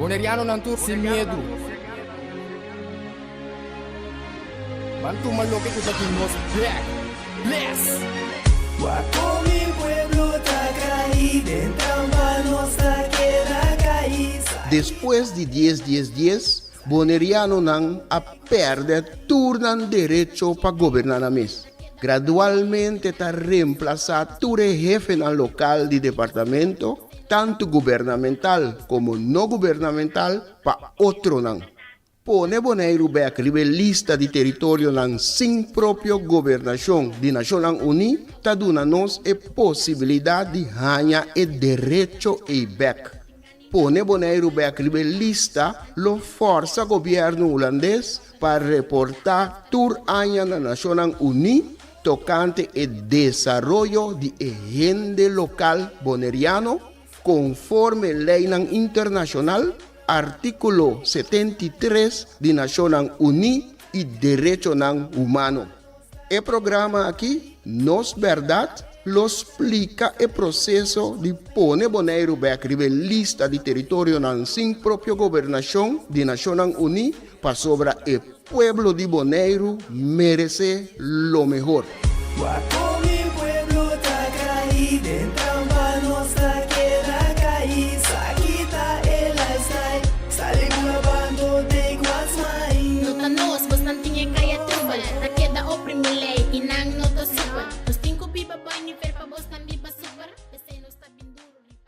Bonerianonan tur sin miedu. Ban tuma loke ku ta di nos bek. Bless! Wak kon mi pueblo ta kai den trampa nos ta keda kai. Despues di dies dies dies, Bonerianonan a pèrdè tur nan derecho pa goberná nan mes. Gradualmente ta remplasá tur e hefenan lokal di departamento, tantu gubernamental komo no gubernamental, pa otronan. Pone Boneiru bèk riba e lista di teritorionan sin propio gobernashon di Nashonnan Uní ta duna nos e posibilidat di haña e derecho ei bèk. Pone Boneiru bèk riba e lista lo fòrsa gobièrnu hulandes pa reportá tur aña na Nashonnan Uní tokante e desaroyo di e hende lokal boneriano konforme leinan internashonal, artíkulo 73 di Nashonnan Uní i derechonan humano. E programa aki, Nos Bèrdat, lo splika e proseso di pone Boneiru bèk riba e lista di teritorionan sin propio gobernashon di Nashonnan Uní pasobra e pueblo di Boneiru meresé lo mehor. Wak kon mi pueblo ta kai den trampa nos ta keda kai sa kita e lifestyle sali bula bando take what's mine. No ta nos, bosnan tin e kaya trubel Ta keda oprimi lei i nan no ta super Nos tin ku biba bai nivel pa bosnan biba super P'esei nos ta bin duru riba.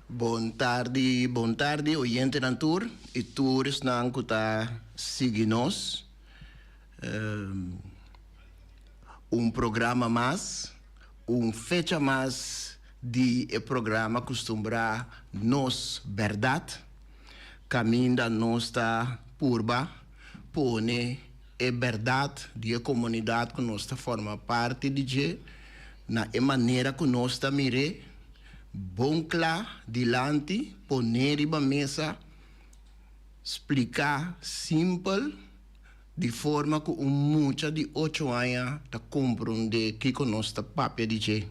Bon tardi, bon tardi oyentenan tur i tur esnan ku ta sigui nos. Un programa mas, un fecha mas di e programa kustumbrá Nos Bèrdat, kaminda nos ta purba pone e bèrdat di e komunidat ku nos ta forma parti di dje na e manera ku nos ta mir'é bon kla dilanti, pon'é riba mesa, spliká simpel. Di forma ku un mucha di ocho aña ta komprondé kiko nos ta papia di dje.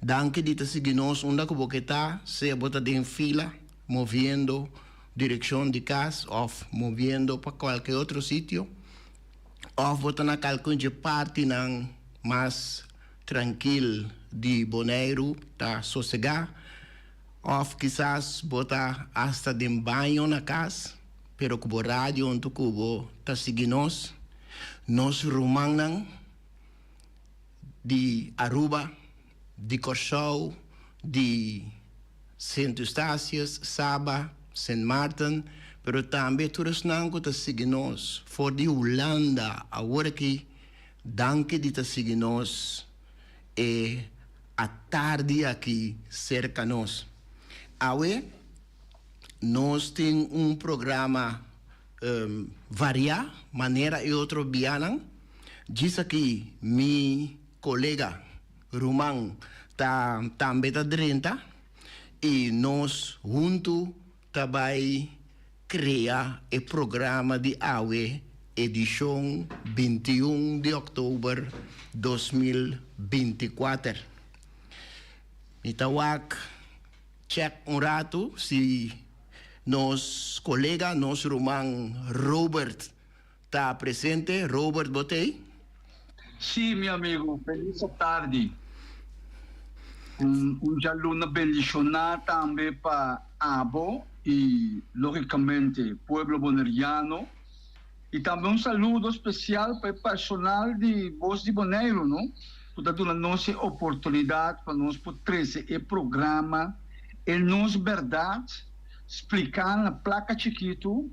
Danki di ta sigui nos unda ku bo ke ta, sea bo ta den fila, moviendo direkshon di kas òf moviendo pa kualke otro sitio, òf bo ta na kalkun dje partinan mas trankil di Boneiru ta sosegá, òf kisas bo ta asta den baño na kas. Pero ku bo radio huntu ku bo ta sigui nos, nos rumannan di Aruba, di Kòrsou, di Sint Eustatius, Saba, Sint Maarten, pero tambe tur esnan ku ta sigui nos for di Hulanda awor aki, danki di ta sigui nos e atardi aki serka nos. Awe. Nos tin un programa variá manera e otro bianan. Djis aki mi kolega ruman ta tambe ta drenta i nos huntu ta bai krea e programa di awe edishon 21 di òktober 2024. Mi ta wak. Check un ratu si nos colega, nos ruman Robert ta presente. Robert bo t'ey? Sí, mi amigo, feliz atardi. Un un djaluna bendishoná tambe pa abo i lógicamente pueblo boneriano. I tambe un saludo spesial pa e personal di Bos di Boneiru, no, ku ta duna nos e oportunidat pa nos por trese e programa E Nos Bèrdat spliká na plaka chikitu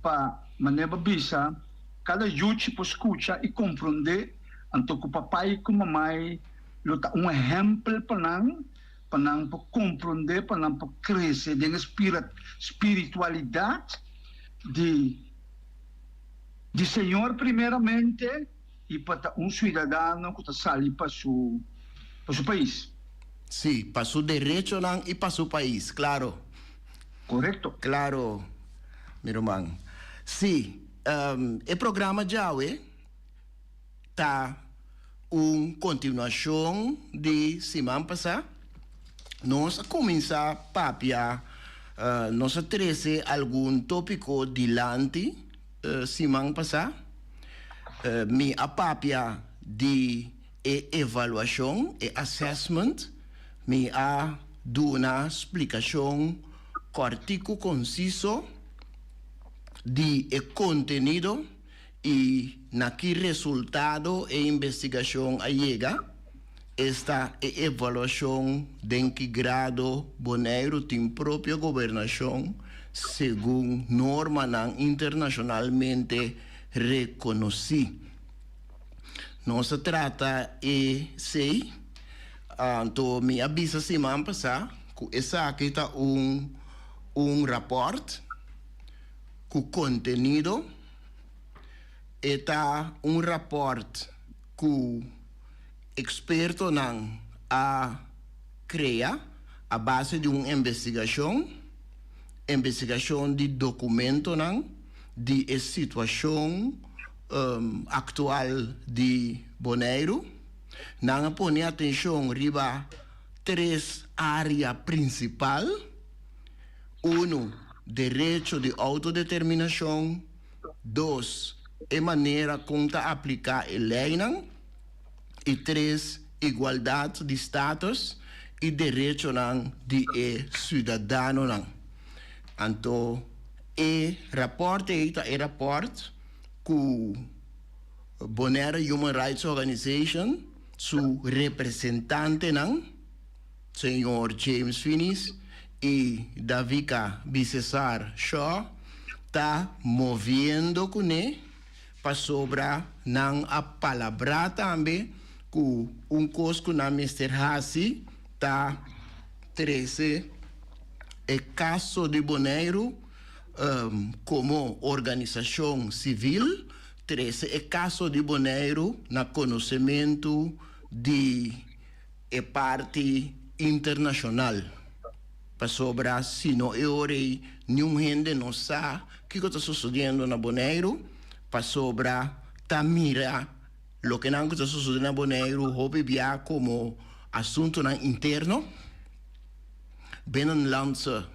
pa manera bo bisa kada yuchi por skucha i komprondé, anto ku papai ku mamai lo ta un ehèmpel pa nan, pa nan por komprondé, pa nan por krese den e spiritualidat di di Señor primeramente y pa ta un ciudadano cu ta sali pa su pa su pais. Sí, pa su derechonan y pa su pais, claro. Correcto. Claro, mi ruman. Sí, e programa djawe ta un continuacion di siman pasa. Nos a cuminsa papia. Nos a trese algun tópiko dilanti siman pasá. Mi a papia di e evaluashon, e assessment. Mi a duna splikashon kòrtiku konsiso di e kontenido i na ki resultado e investigashon a yega, esta e evaluashon den ki grado Boneiru tin propio gobernashon segun normanan internashonalmente rekonosí. Nos a trata esei, anto mi a bisa siman pasá ku esaki ta un un rapòrt ku kontenido. E ta un rapòrt ku ekspertonan a krea a base di un investigashon, investigashon di dokumentonan di e situashon aktual di Boneiru. Nan a pone atenshon riba tres área prinsipal, unu, derecho di outodeterminashon, Dos, e manera kon ta apliká e leinan. I tres, igualdat di status i derechonan di e siudadanonan. Anto e rapòrt ei ta e rapòrt ku Bonaire Human Rights Organization su representantenan, Señor James Finies y Davika Bisesar Shaw ta moviendo cune pasobra nan a palabra tambe cu un cos cu nan mester haci ta trece e caso di Boneiru como organisacion civil, trece e caso di Boneiru na conocemento di e parti internashonal, pasobra si no e ora ei niun hende no sa kiko ta sosodiendo na Boneiru, pasobra ta mira loke nan ku ta sosode na Boneiru hopi bia komo asuntunan interno, binnenlandse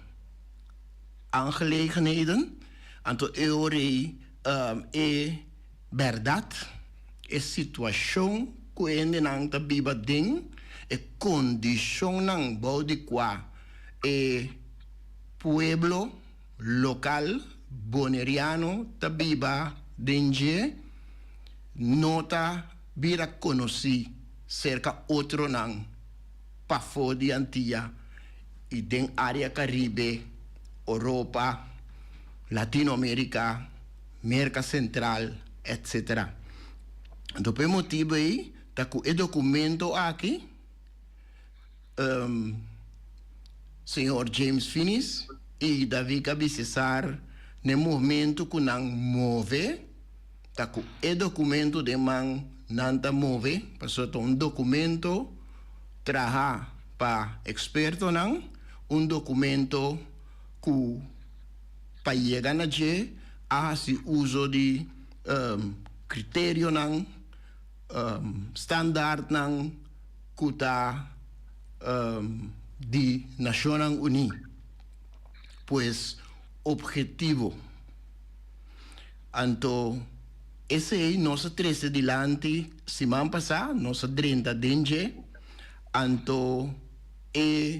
aangelegenheden, anto e ora ei e bèrdat. E situashon ku e hendenan ta biba den, e kondishonnan bou di kua e pueblo lokal boneriano ta biba den dje, no ta bira konosí serka otronan pafó di Antia i den área Karibe, Oropa, Latinoamerika. Merka Sentral, etc. Anto pa e motibu ei ta ku e dokumento aki señor James Finies i Davika Bisesar na e momento ku nan move ta ku e dokumento den man nan ta move pasobra ta un dokumento traha pa ekspertonan, un dokumento ku. Pa yega na dje a hasi uso di kriterionan, standaardnan ku ta di Nashonnan Uní, pues ophetivo. Anto esei nos a trese dilanti siman pasá, nos a drenta den dje, anto e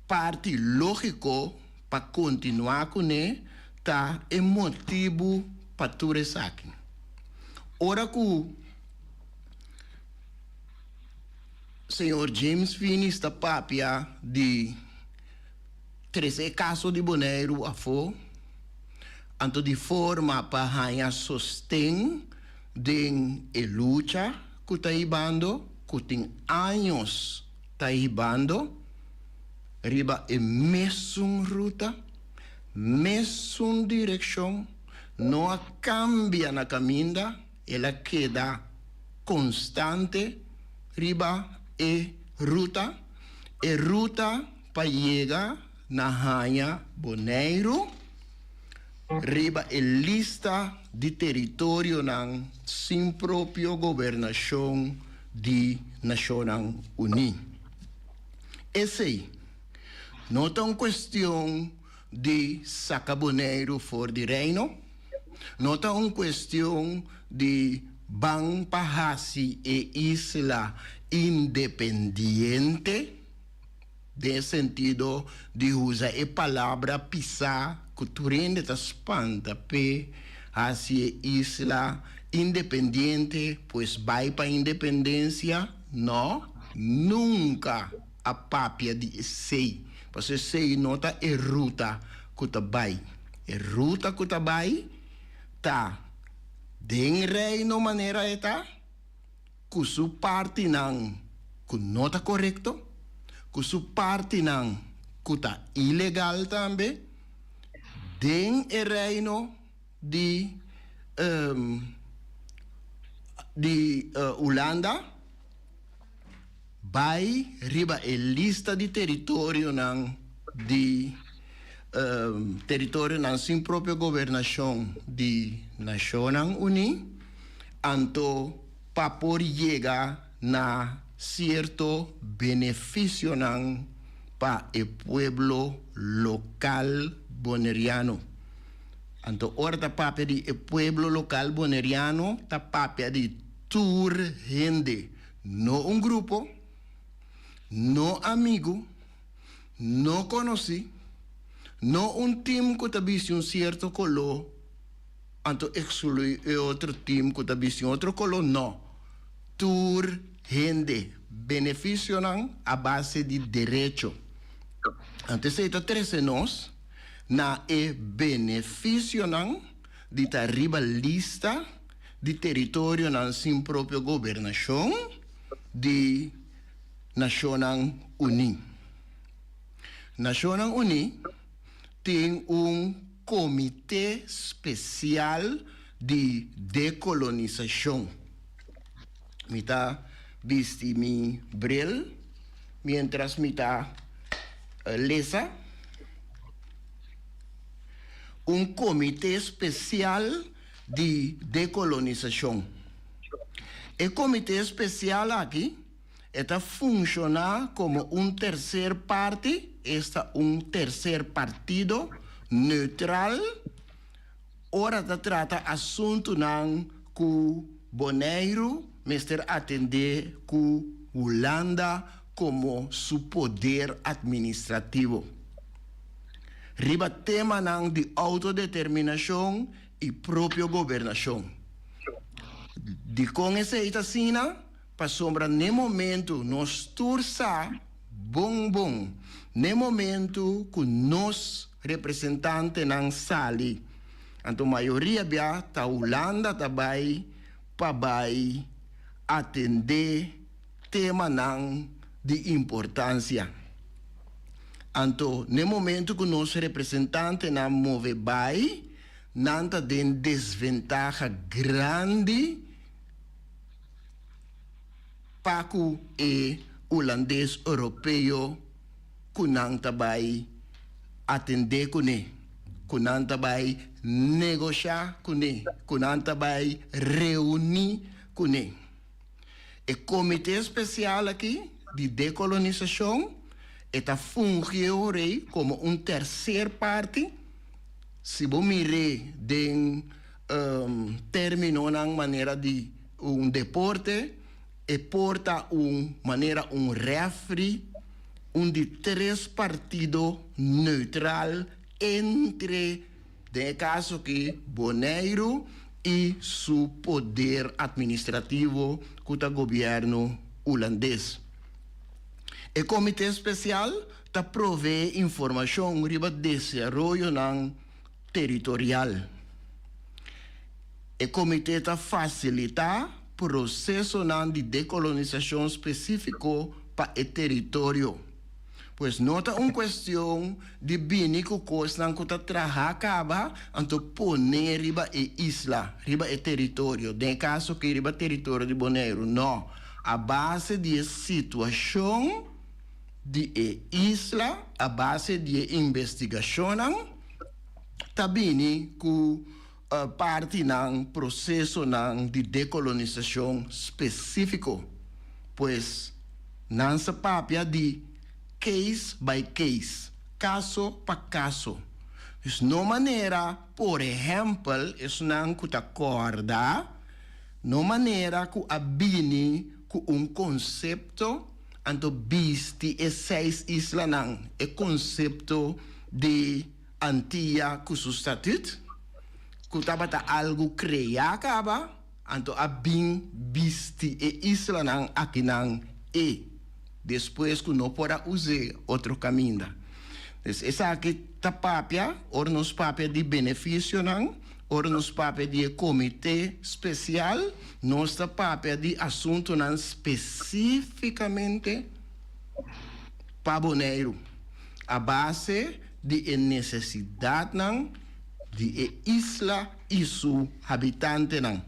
parti lógiko pa kontinuá kuné ta e motibu pa tur esaki. Ora ku señor James Finies ta papia di trese e kaso di Boneiru afó, anto di forma pa haña sosten den e lucha ku ta hibando, ku tin años ta hibando, Riba e mesun ruta, mesun direkshon, no a kambia na kaminda, el a keda konstante riba e ruta, e ruta pa yega na haña Boneiru riba e lista di teritorionan sin propio gobernashon di Nashonnan Uní. Esei. No ta un kuestion di saka Boneiru for di Reino, no ta un kuestion di ban pa hasi e isla independiente, den e sentido di usa e palabra pisá ku tur hende ta spanta p'e hasi e isla independiente, pues bai pa independensia, no, nunka a papia di esei, pasobra esei no ta e ruta ku ta bai. E ruta ku ta bai ta den Reino manera e ta, ku su partinan ku no ta korekto, ku su partinan ku ta ilegal tambe, den e Reino di di Hulanda bai riba e lista di teritorionan di teritorionan sin propio gobernashon di Nashonnan Uní, anto pa por yega na sierto benefisionan pa e pueblo lokal boneriano. Anto ora ta papia di e pueblo lokal boneriano ta papia di tur hende, no un grupo, no amigu, no konosí, no un tim ku ta bisti un sierto koló anto ekskluí e otro tim ku ta bisti un otro koló, no. Tur hende, benefisionan a base di derecho. Anto esei ta trese nos na e benefisionan di ta riba lista di teritorionan sin propio gobernashon di Nashonnan Uní. Nashonnan Uní tin un komité spesial di dekolonisashon. Mi ta bisti mi bril miéntras mi ta lesa. Un komité spesial di dekolonisashon. E komité spesial aki e ta funshoná komo un terser parti, esta un terser partido neutral, ora ta trata asuntunan ku Boneiru mester atendé ku Hulanda komo su poder atministrativo. Riba temanan di outodeterminashon i propio gobernashon. Dikon esei ta asina? Pasobra n'e momentu nos tur sa bon bon, n'e momentu ku nos representantenan sali, anto mayoria bia ta Hulanda ta bai pa bai atendé temanan di importansia. Anto n'e momentu ku nos representantenan move bai, nan ta den desventaha grandi pa ku e hulandes europeo ku nan ta bai atendé kuné, ku nan ta bai negoshá kuné, ku nan ta bai reuní kuné. E komité spesial aki di dekolonisashon e ta fungi e komo un terser parti, si bo mir'é den términonan manera di un deporte, e por ta un manera un rèfri, un di tres partido neutral entre, den e kaso aki, Boneiru i su poder atministrativo ku ta gobièrnu hulandes. E komité spesial ta proveé informashon riba desaroyonan teritorial. E komité ta fasilitá prosesonan di dekolonisashon spesífiko pa e teritorio. Pues no ta un kuestion di bini ku kosnan ku ta traha kaba anto pone riba e isla, riba e teritorio, den e kaso aki riba teritorio di Boneiru. No, a base di e situashon di e isla, a base di e investigashonnan ta bini ku partinan prosesonan di dekolonisashon spesífiko. Pues nan sa papia di case by case. Kaso pa kaso. Dus no manera, por ehèmpel, esnan ku ta kòrda, no manera ku a bini ku un konsepto, anto bisti e seis islanan e konsepto di Antia ku su statüt, ku tabata algu kreá kaba, anto a bin bisti e islanan akinan e despues ku no por a us'é otro kaminda. Pues esaki ta papia ora nos papia di benefisionan, ora nos papia di e komité spesial, nos ta papia di asuntunan spesífikamente pa Boneiru, a base di e nesesidatnan di e isla i su habitantenan.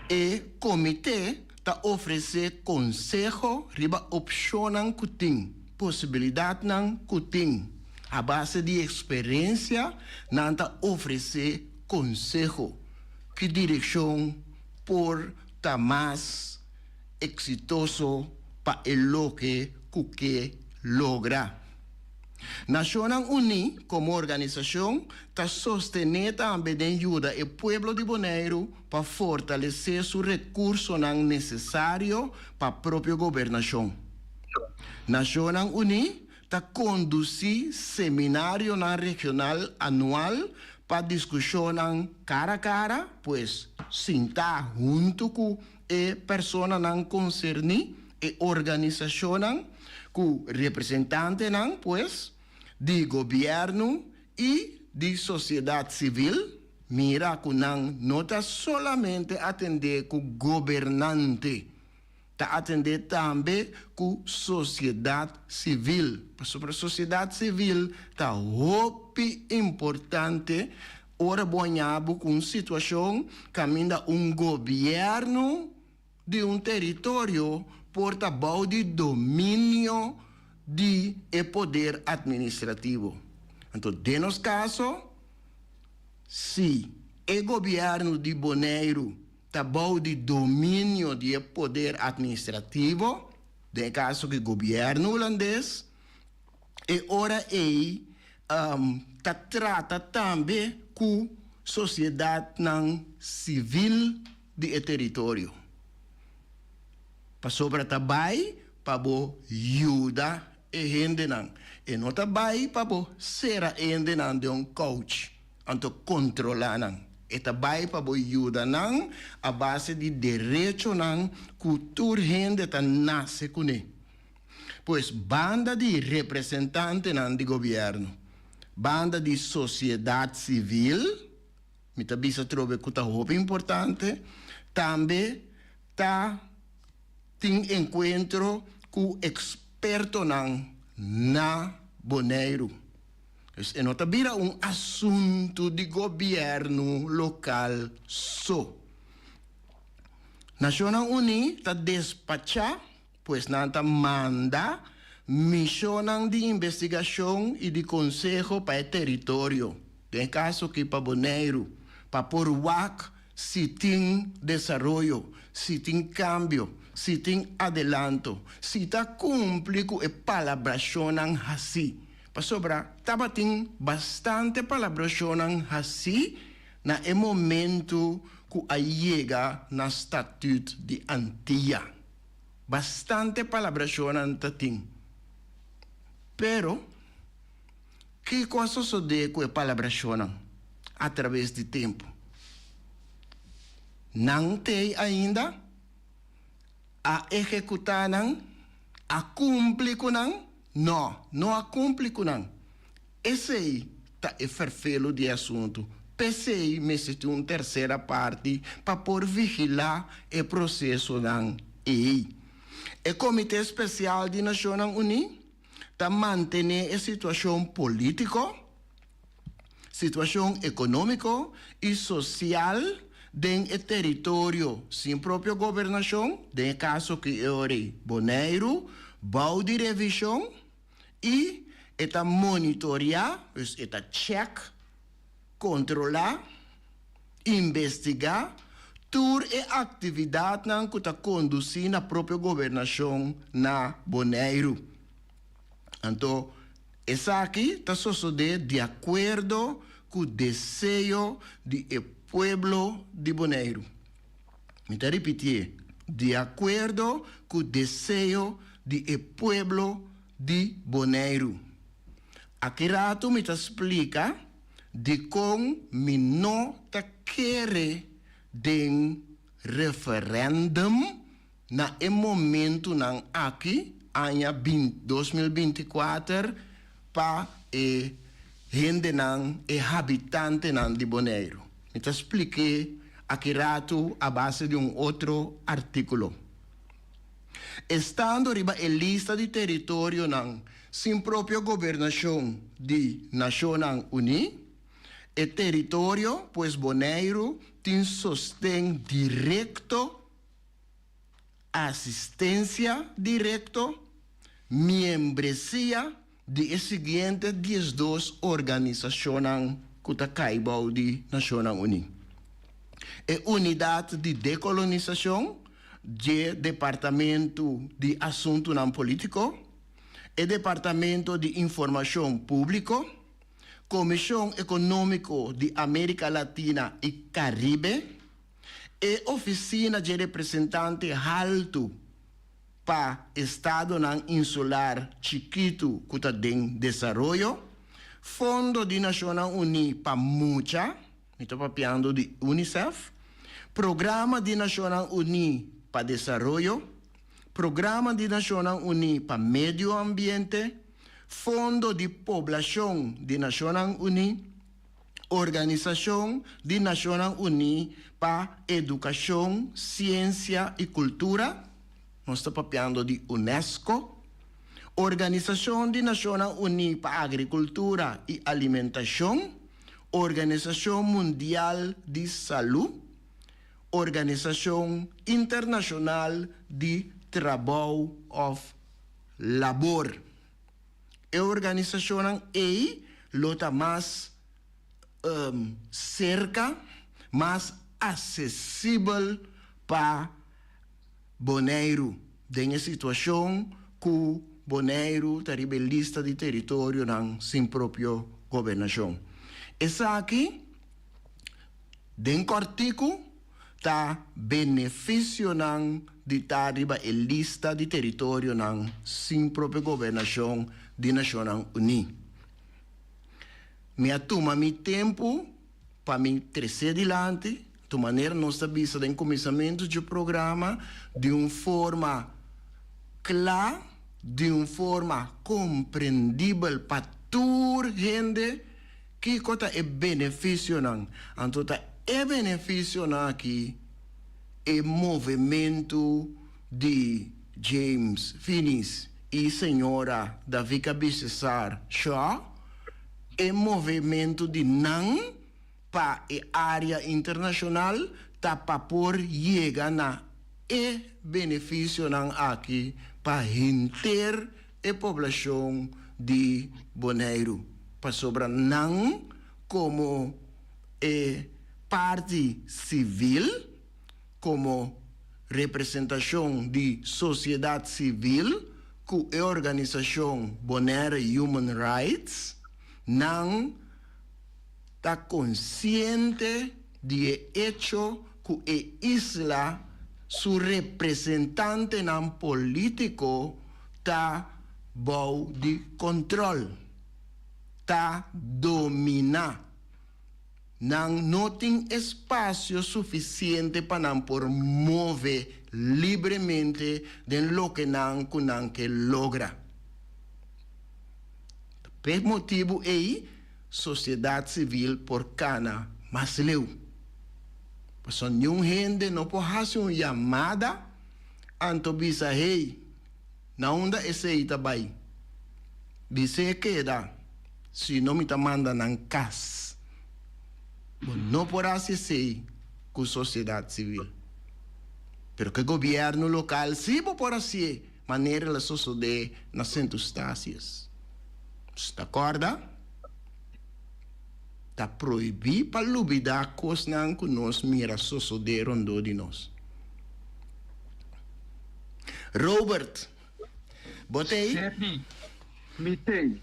E komité ta ofresé konseho riba opshonnan ku tin, posibilidatnan ku tin. A base di eksperensia nan ta ofresé konseho ki direkshon por ta mas eksitoso pa e loke ku ke logra. Nashonnan Uní komo organisashon ta sostené tambe den yuda e pueblo di Boneiru pa fortalesé su rekursonan nesesario pa propio gobernashon. Nashonnan Uní ta kondusí seminarionan regional anual pa diskushonnan kara kara, pues sintá huntu ku e personanan konserní, e organisashonnan, ku representantenan, pues, di gobièrnu i di sosiedat sivil, mira ku nan no ta solamente atendé ku gobernante, ta atendé tambe ku sosiedat sivil, pasobra sosiedat sivil ta hopi importante ora bo haña bo ku un situashon kaminda un gobièrnu di un teritorio por ta bou di dominio di e poder administrativo. Anto den nos kaso, si e gobièrnu di Boneiru ta bou di dominio di e poder administrativo, den e kaso ki gobièrnu hulandes, e ora ei ta trata tambe ku sosiedatnan sivil di e teritorio. Pasobra ta bai pa bo yuda e hendenan. E no ta bai pa bo sera e hendenan den un couch anto kontrolá nan. E ta bai pa bo yuda nan a base di derechonan ku tur hende ta nase kuné. Pues banda di representantenan di gobièrnu, banda di sosiedat sivil, Mi ta bisa trobe ku ta hopi importante tambe ta tin enkuentro ku ekspertonan na Boneiru. Dus e no ta bira un asuntu di gobièrnu lokal so. Nashonnan Uní ta despachá Pues nan ta manda mishonnan di investigashon i di konseho pa e teritorio, den e kaso aki pa Boneiru, pa por wak si tin desaroyo, si tin kambio, si tin adelanto, si ta kumpli ku e palabrashonnan hasí. Pasobra tabatin bastante palabrashonnan hasí na e momentu ku a yega na Statüt di Antia. Bastante palabrashonnan ta tin. Pero, kiko a sosodé ku e palabrashonnan atraves di tempu? Nan t'ei ainda? A ehekutá nan? A kumpli ku nan? Nò, no a kumpli ku nan. Esei ta e ferfelu di e asuntu. P'esei mester tin un tersera parti pa por vigilá e prosesonan ei. E Komité Spesial di Nashonnan Uní ta mantené e situashon polítiko, situashon ekonómiko i sosial den e teritorio sin propio gobernashon, den e kaso ki e ora ei Boneiru, bou di revishon. I e ta monitoreá, dus e ta chèk, kontrolá, investigá tur e aktividatnan ku ta kondusí na propio gobernashon na Boneiru. Anto esaki ta sosodé di akuerdo ku deseo di e pueblo di Boneiru. Mi ta ripitié, di akuerdo ku deseo di e pueblo di Boneiru. Aki ratu mi ta splika dikon mi no ta kere den referèndum na e momentunan aki, aña 2024, pa e hendenan, e habitantenan di Boneiru. Mi ta splik'é aki ratu a base di un otro artíkulo. Estando riba e lista di teritorionan sin propio gobernashon di Nashonnan Uní, e teritorio, pues Boneiru, tin sosten direkto, asistensia direkto, miembresia di e siguiente 12 organisashonnan ku ta kai bou di Nashonnan Uní, e Unidat di Dekolonisashon dje Departamentu di Asuntunan Polítiko, e Departamento di Informashon Públiko, Komishon Ekonómiko di Amérika Latina i Karibe, e Ofisina dje Representante Haltu pa Estadonan Insular Chikitu ku ta den Desaroyo, Fondo di Nashonnan Uní pa Mucha, mi ta papiando di UNICEF, Programa di Nashonnan Uní pa Desaroyo, Programa di Nashonnan Uní pa Medio Ambiente, Fondo di Poblashon di Nashonnan Uní, Organisashon di Nashonnan Uní pa Edukashon, Siensia i Kultura, nos ta papiando di UNESCO, Organisashon di Nashonnan Uní pa Agrikultura i Alimentashon, Organisashon Mundial di Salú, Organisashon Internashonal di Trabou òf Labor. E organisashonnan ei lo ta mas serka, mas asesibel pa Boneiru den e situashon ku Boneiru ta riba e lista di teritorionan sin propio gobernashon. Esaki den kòrtiku ta benefisionan di ta riba e lista di teritorionan sin propio gobernashon di Nashonnan Uní. Mi a tuma mi tempu pa mi tresé dilanti, tu manera nos ta bisa den kuminsamentu dje programa, di un forma kla, di un forma komprendibel pa tur hende, Kiko ta e benefisionan? Anto ta e benefisionan aki e movementu di James Finies i señora Davika Bisesar Shaw, e movementu di nan pa e área internashonal ta pa por yega na e benefisionan aki pa henter e poblashon di Boneiru, pasobra nan komo e parti sivil, komo representashon di sosiedat sivil ku e organisashon Bonaire Human Rights, nan ta konsiente di e echo ku e isla su representantenan polítiko ta bou di kontròl, ta dominá. Nan no tin espasio sufisiente pa nan por move libremente den loke nan ku nan ke logra. Ta p'e motibu ei sosiedat sivil por kana mas leu. Pasobra niun hende no por hasi un yamada anto bisa, Hey, na unda esei ta bai? Bis'é keda, sino mi ta manda nan kas. Bo no por hasi esei ku sosiedat sivil. Pero ku e gobièrnu lokal sí bo por hasié, manera el a sosodé na Sint Eustatius. Ta kòrda? Ta prohibí pa lubidá kosnan ku nos mira sosodé rondó di nos. Robert, bo ta ei? Sepi. Mi t'ei.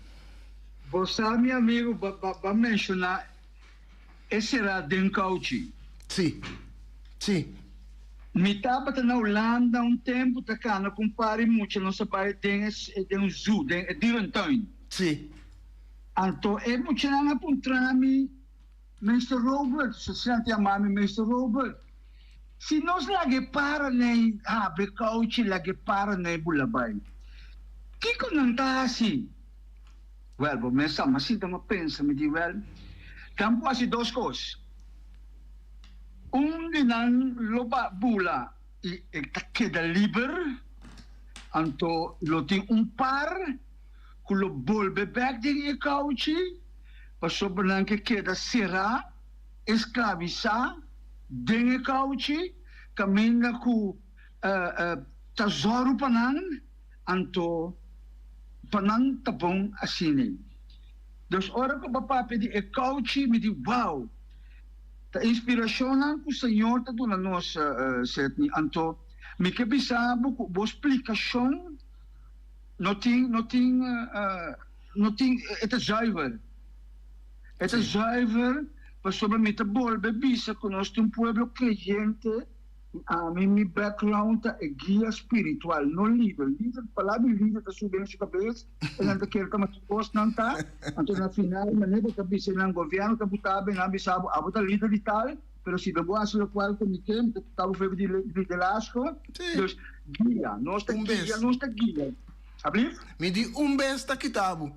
Bo sa mi amigo bo a menciona e sera den couchi. Si. Si. Mi tabata na Hulanda un tempo ta cana cu un par di mucha nos a bay den e den un zoo den e dierentuin. Si. Anto e muchanan a puntra mi, Meester Robert, su sianti a mami Meester Robert, si nos laga e para nei habri kouchi laga e para nei bula bai, kiko nan ta hasi? Wèl, bo mes sa, mi a sinta mi a pensa, mi di, wèl, nan por hasi dos kos. Un di nan lo ba bula i e ta keda liber, anto lo tin un par ku lo bolbe bèk den e kouchi pasobra nan ke keda será, esklavisá den e kouchi kaminda ku ta zòru pa nan, anto pa nan ta bon asina. Dus ora ku bo papia di e kouchi mi di wow! Ta inspirashonnan ku Señor ta duna nos, Sidney. Anto mi ke bisa bo ku bo splikashon no tin, no tin, no tin, e ta zuiver. E ta zuiver pasobra mi ta bolbe bisa ku nos tin un pueblo kreyente i ami mi background ta e guia spiritual, no lider. Lider, palabra di lider ta subi na su kabes e nan ta kere ta mester kosnan ta, anto na final manera bo ta bisa nan gobierno ta buta bo e nan bisa bo abo ta lider di tal, pero si bo hasi lokual ku mi ke mi ta kita bo for di liderazgo. Dus guia, nos ta guia, nos ta guia. Ablief? Mi di un bes ta kita bo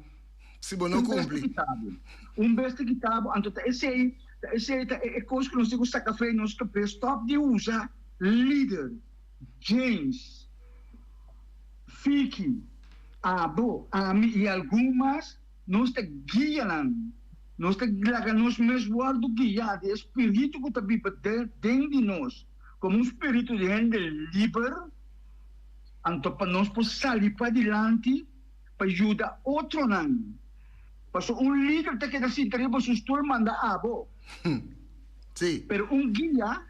si bo no kumpli. Un bes ta kita bo. Un bes ta kita bo, anto ta esei, ta esei ta e kos ku nos tin ku saka for di nos kabes, stòp di usa lider. James. Fiki, abo, ami i algun mas, nos ta guia nan. Nos ta laga nos mes wòrdu guiá di e spiritu ku ta biba den di nos, komo un spiritu di hende liber, anto pa nos por sali padilanti pa yuda otronan. Pasobra un lider ta keda sinta riba su stul manda abo. Sí. Pero un guia,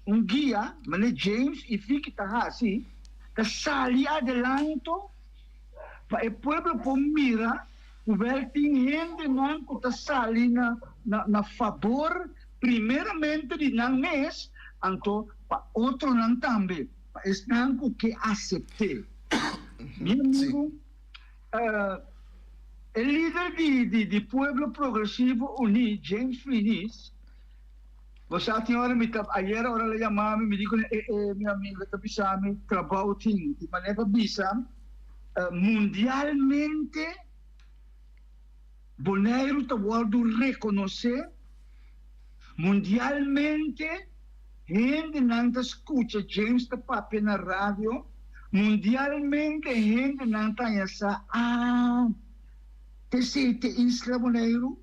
un guia, manera James i Fiki ta hasi, ta sali adelanto pa e pueblo por mira ku wèl tin hendenan ku ta sali na na fabor primeramente di nan mes, anto pa otronan tambe, pa esnan ku ke asept'é. Mi amigu, e lider di di Pueblo Progresivo Uní, James Finies, Bo sa tin ora mi ta ayer ora el a yama mi, mi di kune e e mi amigo ta bisa mi trabou tin di manera pa bisa mundialmente Boneiru ta wordo rekonosé mundialmente hendenan ta skucha James ta papia na radio mundialmente hendenan ta haña sa ah esei ta isla Boneiru.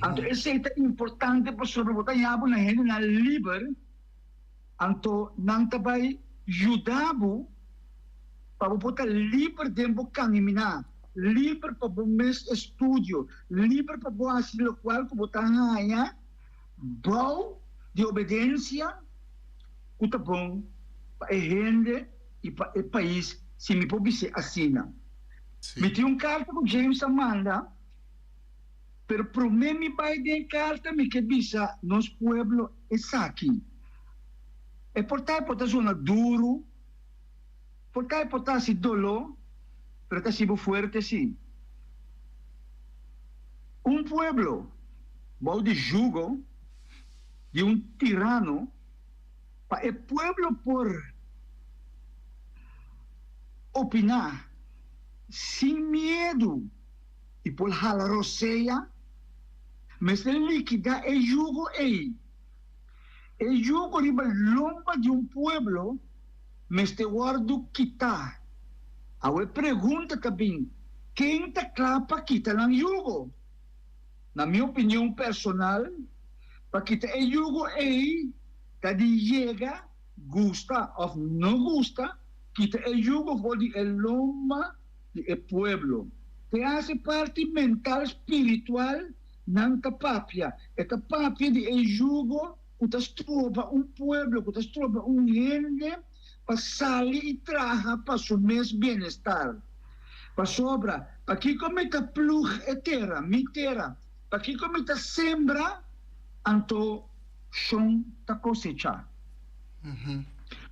Anto esei ta importante pasobra bo ta yabu na hendenan liber, anto nan ta bai yuda bo pa bo por ta liber den bo kaminá, liber pa bo mes estudio, liber pa bo hasi lokual ku bo ta haña bou di obedensia ku ta bon pa e hende i pa e pais, si mi por bis'é asina. Mi tin un karta ku James a manda, pero promé mi bai den e karta mi ke bisa nos pueblo esaki. E por ta e por ta zona duru, por ta e por ta hasi doló, pero ta hasi bo fuerte sí. Un pueblo bou di yugo di un tirano, pa e pueblo por opiná sin miedu i por hala rosea, mester likidá e yugo ei. E yugo riba lomba di un pueblo mester wòrdu kitá. Awe pregunta ta bin, ken ta kla pa kita nan yugo? Na mi opinion personal, pa kita e yugo ei ta di yega gusta of no gusta, kita e yugo for di e lomba di e pueblo. Te hasi parti mental spiritual nan ta papia. E ta papia di e yugo ku ta stroba un pueblo, ku ta stroba un hende pa sali i traha pa su mes bienestar. Pasobra, pakiko mi ta plug e tera, mi tera? Pakiko mi ta sembra, anto shon ta kosechá?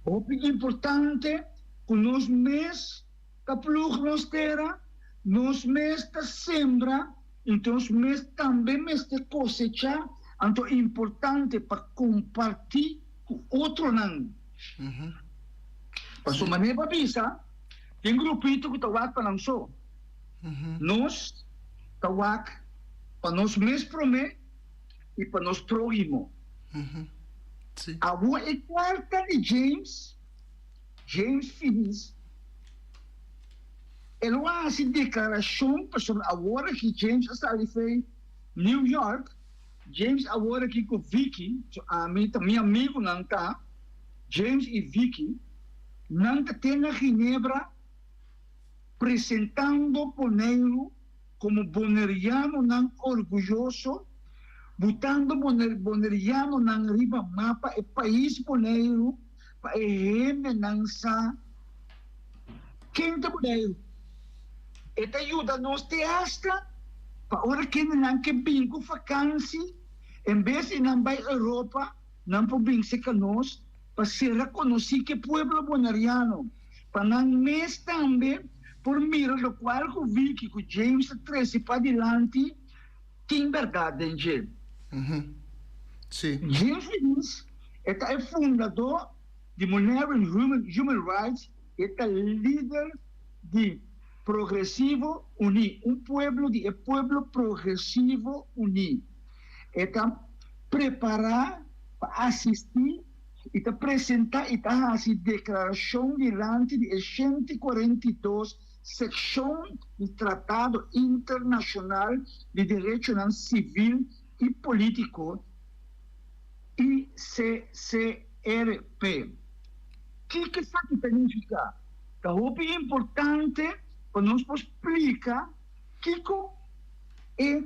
Hopi importante ku nos mes ta plug nos tera, nos mes ta sembra, anto nos mes tambe mester kosechá, anto importante pa kompartí ku otronan. Pasobra manera bo a bisa, tin grupito ku ta wak pa nan so. Nos ta wak pa nos mes promé i pa nos próhimo. Awor e karta di James, James Finis, e lo a hasi deklarashon pasobra awor aki James a sali fei New York. James awor aki ku Vicky, so ami ta mi amigunan ta James i Vicky, nan ta te na Ginebra presentando Boneiru komo bonerianonan orguyoso, butando bonerianonan riba mapa e pais Boneiru pa e hendenan sa ken ta Boneiru. E ta yuda nos te hasta pa ora kendenan ke bin ku fakansi, en bes di nan bai Europa, nan por bin serka nos pa ser rekonosí ku e pueblo boneriano, pa nan mes tambe por mira lokual ku Vicky ku James ta trese padilanti tin bèrdat den dje. James Feliz e ta e fundadó di Bonairean Human Rights, e ta lider di Progresivo Uní, un pueblo di e pueblo Progresivo Uní. E ta prepará pa asistí i ta presentá i ta hasi deklarashon dilanti di e 142 sekshon di Tratado Internashonal di Derechonan Sivil i Polítiko, ICCRP. Kiko esaki ta nifiká? Ta hopi importante pa nos por splika kiko e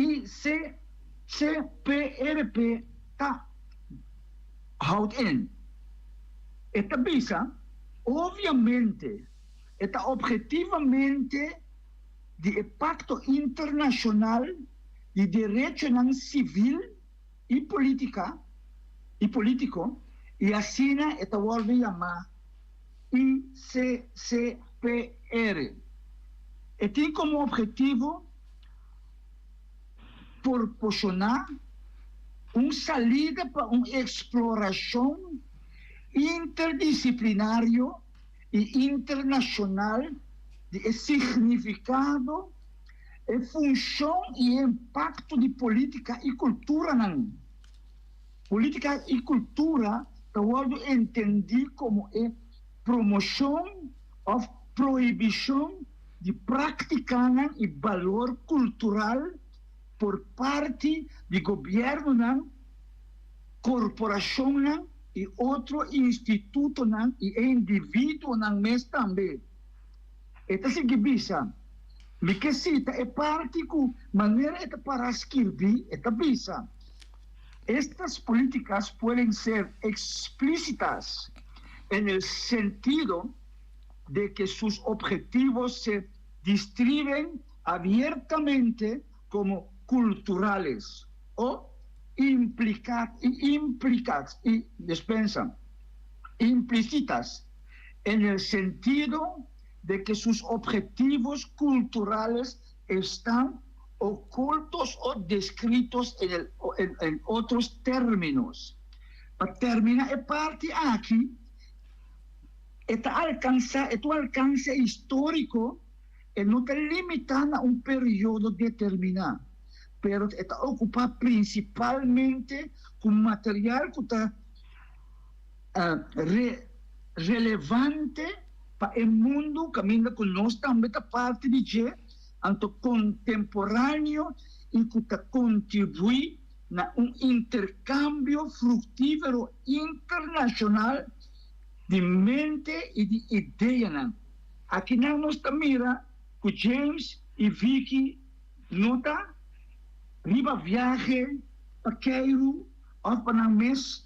ICCPRP ta houdt in. E ta bisa, Obviamente e ta obhetivamente di e Pakto Internashonal di Derechonan Sivil i Politika i Politiko i asina e ta wòrdu yamá ICCPR. E tin komo obhetivo porposhoná un salida pa un eksplorashon interdisiplinario i internashonal di e signifikado, e funshon i e impakto di politika i kulturanan. Politika i kultura ta wòrdu entendí komo e promoshon òf prohibishon di práktikanan i balor kultural por parti di gobièrnunan, korporashonnan i otro institutonan i e individuonan mes tambe. E ta sigui bisa, Mi ke sita e parti ku manera e ta pará skirbí, e ta bisa, Estas políticas pueden ser explícitas en el sentido de que sus objetivos se distriben abiertamente como culturales o implicadas y despensa implícitas en el sentido de que sus objetivos culturales están ocultos o descritos en el en otros términos. Pa termina e parti aki, e ta alcansa, e ta un alcanse historico, e no ta limita na un periodo determina, pero e ta ocupa principalmente cu material cu ta re relevante pa e mundu caminda cu nos tambe ta parti di dje, anto contemporaneo y cu ta contribui na un intercambio fructífero internacional di mente y di ideanan. Akinan nos ta mira cu James y Vicky no ta riba viahe pa keiru of pa nan mes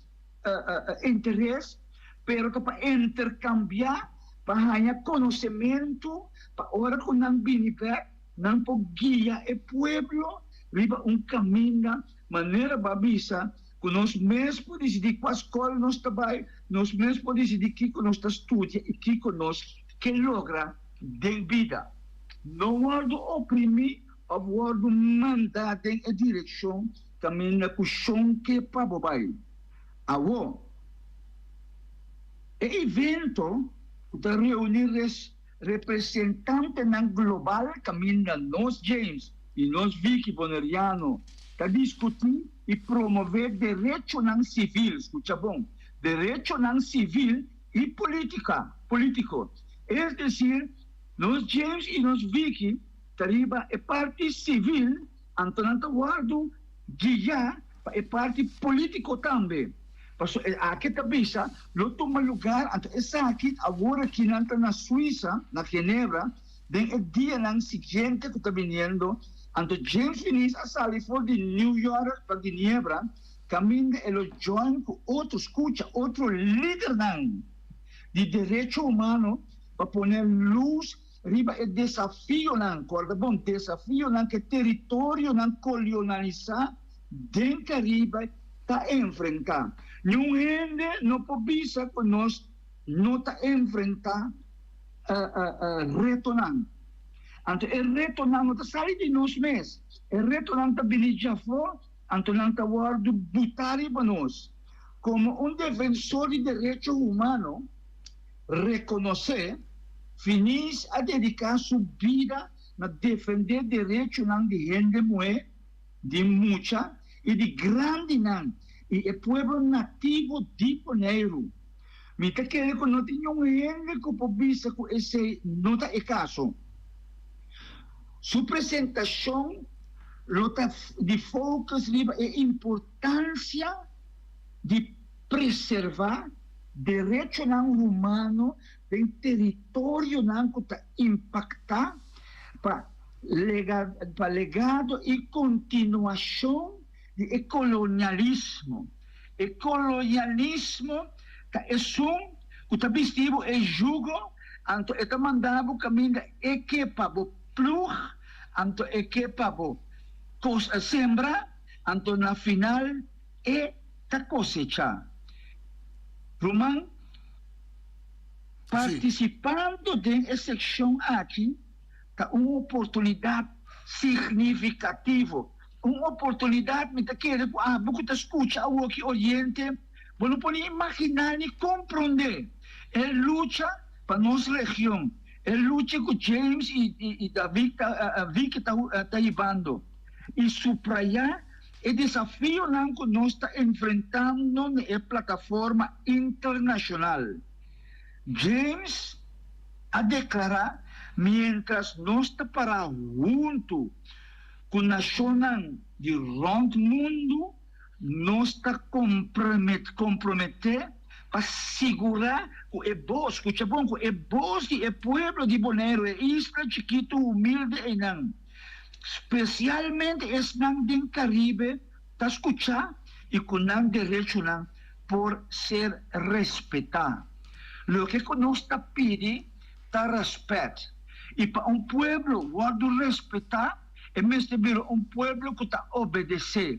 interes, pero ta pa intercambia. pa haña konosementu pa ora ku nan bini bèk nan por guia e pueblo riba un kaminda manera bo a bisa ku nos mes por disidí kua skol nos ta bai, nos mes por disidí kiko nos ta studia i kiko nos ke logra den bida. No wòrdu oprimí òf wòrdu mandá den e direkshon kaminda ku shon ke pa bo bai. Awor, e evento ku ta reuní representantenan global kaminda nos James i nos Vicky Boneriano ta diskutí i promové derechonan sivil, skucha bon, derechonan sivil i polítika, polítiko. Es desir, nos James i nos Vicky ta riba e parti sivil, anto nan ta wòrdu guiá pa e parti polítiko tambe. Pasobra e aki ta bisa lo tuma lugar, anto esaki awor aki nan ta na Suisa, na Genebra, den e dianan siguiente ku ta biniendo. Anto James Finies a sali for di New York pa Ginebra, kaminda e lo join ku otro, skucha, otro lidernan di derecho humano pa pone lus riba e desafionan, kòrda bon, desafionan ku e teritorionan kolionalisá den Karibe ta enfrentá. Niun hende no por bisa ku nos no ta enfrentá retonan. Anto e retonan no ta sali di nos mes, e retonan ta bini djafó, anto nan ta wòrdu butá riba nos. Komo un defensor di derecho humano rekonosé, Finies a dediká su bida na defendé derechonan di hende muhé, di mucha i di grandinan i e pueblo nativo di Boneiru. Mi ta kere ku no tin niun hende ku por bisa ku esei no ta e kaso. Su presentashon lo ta di focus riba e importansia di preservá derechonan humano den teritorionan ku ta impaktá pa pa legado i kontinuashon di e kolonialismo. E kolonialismo ta esun ku ta bisti bo e yugo, anto e ta manda bo kaminda e ke pa bo plug, anto e ke pa bo sembra, anto na final e ta kosecha. Ruman, partisipando den e sekshon aki ta un oportunidat signifikativo. Un oportunidat, mi ta kere ku abo ku ta skucha awoki oyente, bo no por ni imaginá ni komprondé e lucha pa nos region, e lucha ku James i David ta Vicky ta ta hibando i suprayá e desafionan ku nos ta enfrentando na e plataforma internashonal. James a deklará, Miéntras nos ta pará huntu ku nashonnan di rònt mundu, nos ta komprometé pa sigurá ku e bos, skucha bon, ku e bos di e pueblo di Boneiru, e isla chikitu humilde einan, spesialmente esnan den Karibe, ta skuchá i ku nan derechonan por ser respetá. Loke ku nos ta pidi ta rèspèt. I pa un pueblo wòrdu respetá, e mester bira un pueblo ku ta obedesé.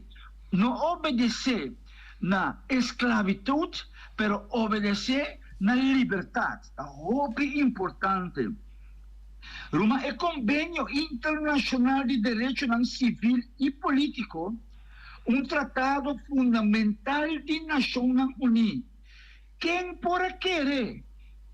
No obedesé na esklabitut, pero obedesé na libertat. Ta hopi importante. Ruman, e Kombenio Internashonal di Derechonan Sivil i Polítiko, un tratado fundamental di Nashonnan Uní, Ken por a kere?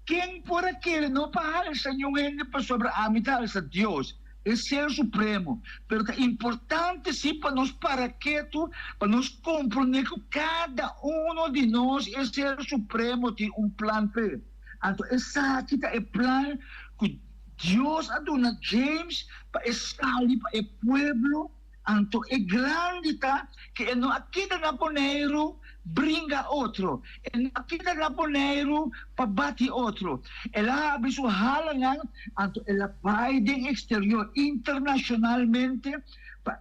Ken por a kere? No pa halsa niun hende pasobra ami ta halsa Dios, e Ser Supremo. Pero ta importante si pa nos para ketu, pa nos komprondé ku kada uno di nos e Ser Supremo tin un plan p'e. Anto esaki ta e plan ku Dios a duna James pa e sali pa e pueblo. Anto e grandi ta ke e no a keda na Boneiru bringa otro, e no a keda na Boneiru pa bati otro. El a habri su halanan, anto el a bai den exterior internacionalmente pa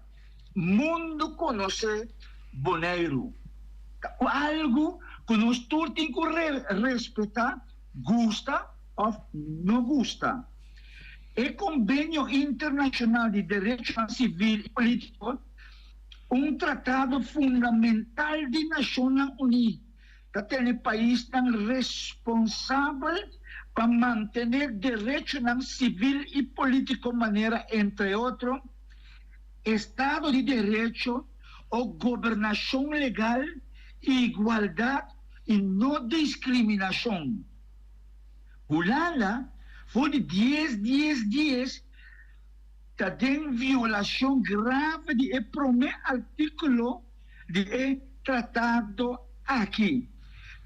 mundu konosé Boneiru. Ta algu ku nos tur tin ku respetá, gusta. òf no gusta. E Kombenio Internashonal di Derechonan Sivil i Polítiko, un tratado fundamental di Nashonnan Uní, ta tene paisnan responsabel pa mantené derechonan sivil i polítiko manera, entre otro, estado di derecho o gobernashon legal, igualdat i no diskriminashon. Hulanda for di dies dies dies ta den violashon grave di e promé artíkulo di e tratado aki.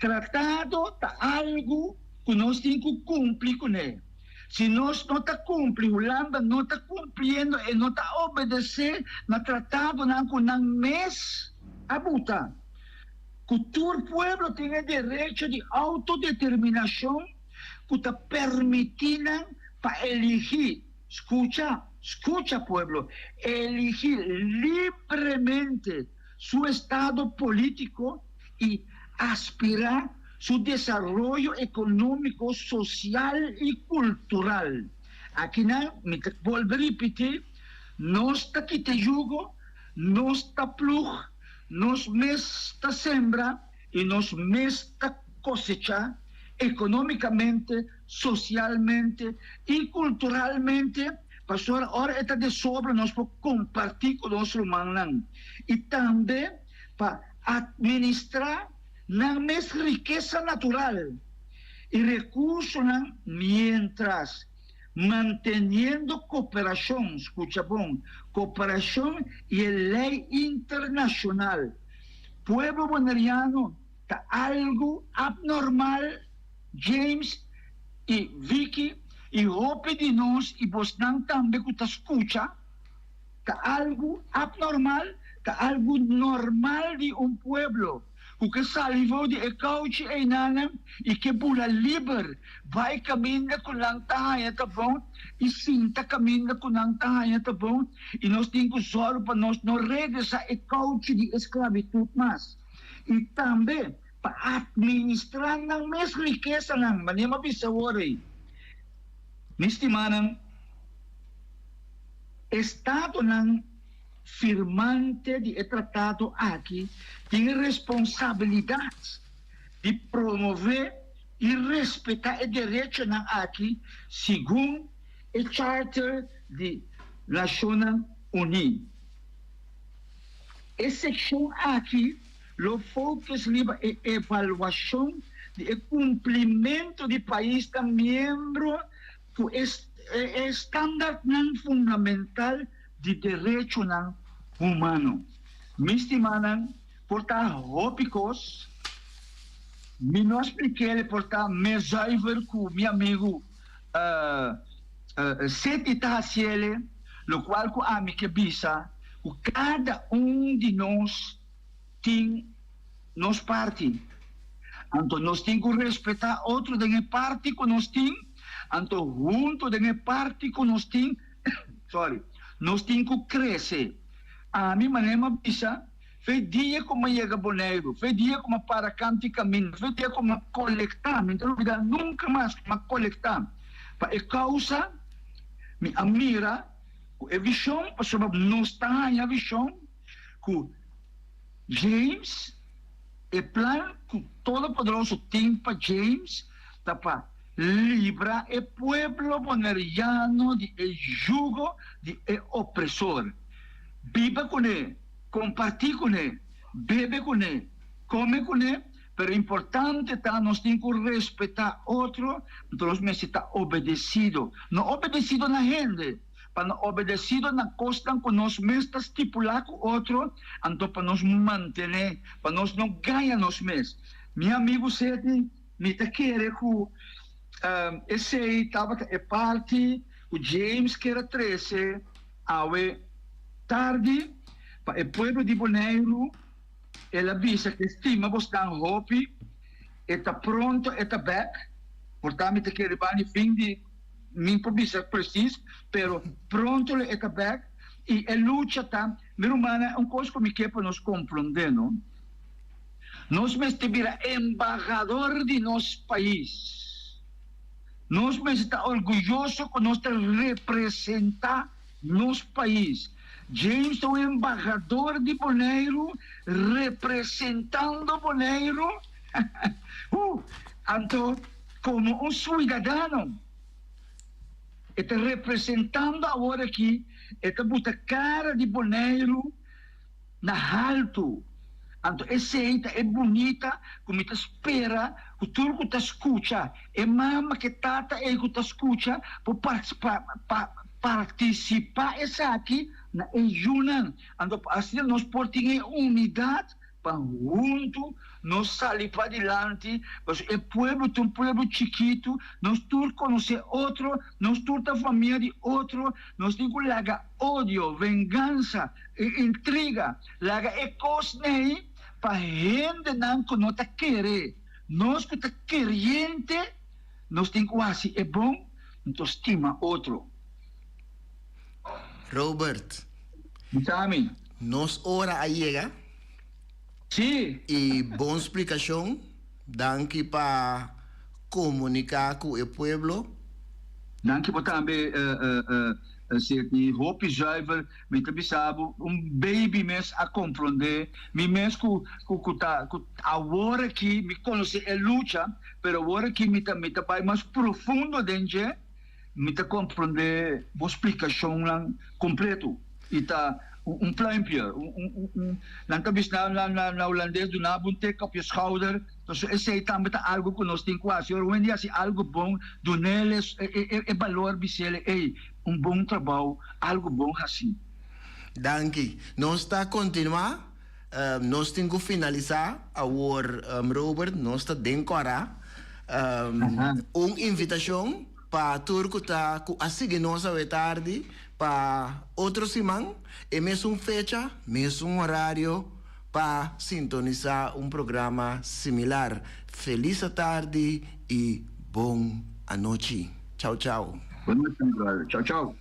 Tratado ta algu ku nos tin ku kumpli kuné. Si nos no ta kumpli, Hulanda no ta kumpliendo, e no ta obedesé na tratadonan ku nan mes a buta. Ku tur pueblo tin e derecho di outodeterminashon ku ta permití nan pa eligí, skucha, skucha pueblo, eligí libremente su estado polítiko i aspirá su desaroyo ekonómiko, sosial i kultural. Akinan mi ta bolbe ripití, nos ta kita yugo, nos ta plug, nos mes ta sembra i nos mes ta kosechá ekonómikamente, sosialmente i kulturalmente, pasobra ora e ta de sobra nos por kompartí ku nos rumannan i tambe pa administrá nan mes rikesa natural i rekursonan miéntras manteniendo koperashon, skucha bon, koperashon i e lei internashonal. Pueblo boneriano ta algu abnormal James i Vicky i hopi di nos i bosnan tambe ku ta skucha ta algu abnormal ta algu normal di un pueblo ku ke sali for di e kouchi einanan i ke bula liber bai kaminda ku nan ta haña ta bon i sinta kaminda ku nan ta haña ta bon i nos tin ku sòru pa nos no regresá e kouchi di esklabitut mas. I tambe pa atministrá nan mes rikesanan, manera mi a bisa awor ei. Mi stimanan, estadonan firmante di e tratado aki tin e responsabilidat di promové i respetá e derechonan aki segun e Charter di Nashonnan Uní. E sekshon aki lo focus riba e evaluashon di e kumplimentu di paisnan miembro ku e standardnan fundamental di derechonan humano. Mi stimanan, por ta hopi kos, mi no a splik'el, por ta mes zuiver ku mi amigu Seti ta hasiel, lokual ku ami ke bisa ku kada un di nos tin nos parti. Anto nos tin ku respetá otro den e parti ku nos tin, anto huntu den e parti ku nos tin, sorry, nos tin ku krese. Ami manera mi a bisa, Fe dia ku mi a yega Boneiru, fe dia ku mi a para kanti kaminda, fe dia ku mi a kolektá, mi no ta lubidá nunka mas ku mi a kolektá pa e kousa, mi a mira ku e vishon, pasobra nos ta haña vishon ku James, e plan ku Todopoderoso tin pa James ta pa libra e pueblo boneriano di e yugo di e opresor. Biba kuné. Comparti cune, bebe cune, come cune, pero importante ta nos tin cu respeta otro, enton nos mester ta obedecido. No obedecido na hende, pa no obedecido na cosnan cu nos mes ta stipula cu otro, anto pa nos mantene, pa nos no gaña nos mes. Mi amigo Seti, mi ta kere cu esey tabata e parti cu James kier a trece Awe tardi pa e pueblo di Boneiru el a bisa ke stima bosnan hopi, e ta pronto e ta bek, por ta mi ta kere bani fin di mi por bisa precies, pero pronto lo e ta bek i e lucha ta, mi rumannan un kos ku mi ke pa nos kompronde no, nos mester bira embahador di nos pais. Nos mester ta orguyoso ku nos ta representá nos pais. James ta un embahador di Boneiru representando Boneiru. Hu! Anto komo un suidadano e ta representando awor aki, e ta buta kara di Boneiru na haltu. Anto esei ta e bunita ku mi ta spera ku tur ku ta skucha, e mama ku e tata ei ku ta skucha por partisipá esaki na e yunan. Anto asina nos por tin e unidat pa huntu nos sali padilanti, pasobra e pueblo ta un pueblo chikitu, nos tur konosé otro, nos tur ta famia di otro, nos tin ku laga odio, vengansa, i intriga, laga e kosnan ei pa hendenan ku no ta kere. Nos ku ta keriente, nos tin ku hasi e bon, nto stima otro. Robert. Bisa mi. Nos ora a yega. Sí. I bon splikashon. Danki pa komuniká ku e pueblo. Danki bo tambe Sirti. Hopi zuiver mi ta bisa bo un baby mes a komprondé. Mi mes ku ku ta ku awor aki mi konosé e lucha pero awor aki mi ta mi ta bai mas profundo den dje. Mi ta komprondé bo splikashonnan kompleto i ta un pluimpje, un, nan ta bisa na na hulandes duna bo un tik op je schouder, pasobra esei tambe ta algu ku nos tin ku hasi. Ora un hende hasi algu bon, dun'el e balor, bis'el, ey, un bon trabou, algu bon hasi. Danki. Nos ta kontinuá. Nos tin ku finalisá awor, Robert, nos ta den kòrá. Un invitashon pa tur ku ta ku a sigui nos awe tardi pa otro siman, e mesun fecha, mesun horario pa sintonisá un programa similar. Felis atardi i bon anochi. Chau chau. Bon nochi, mi brother. Chau chau.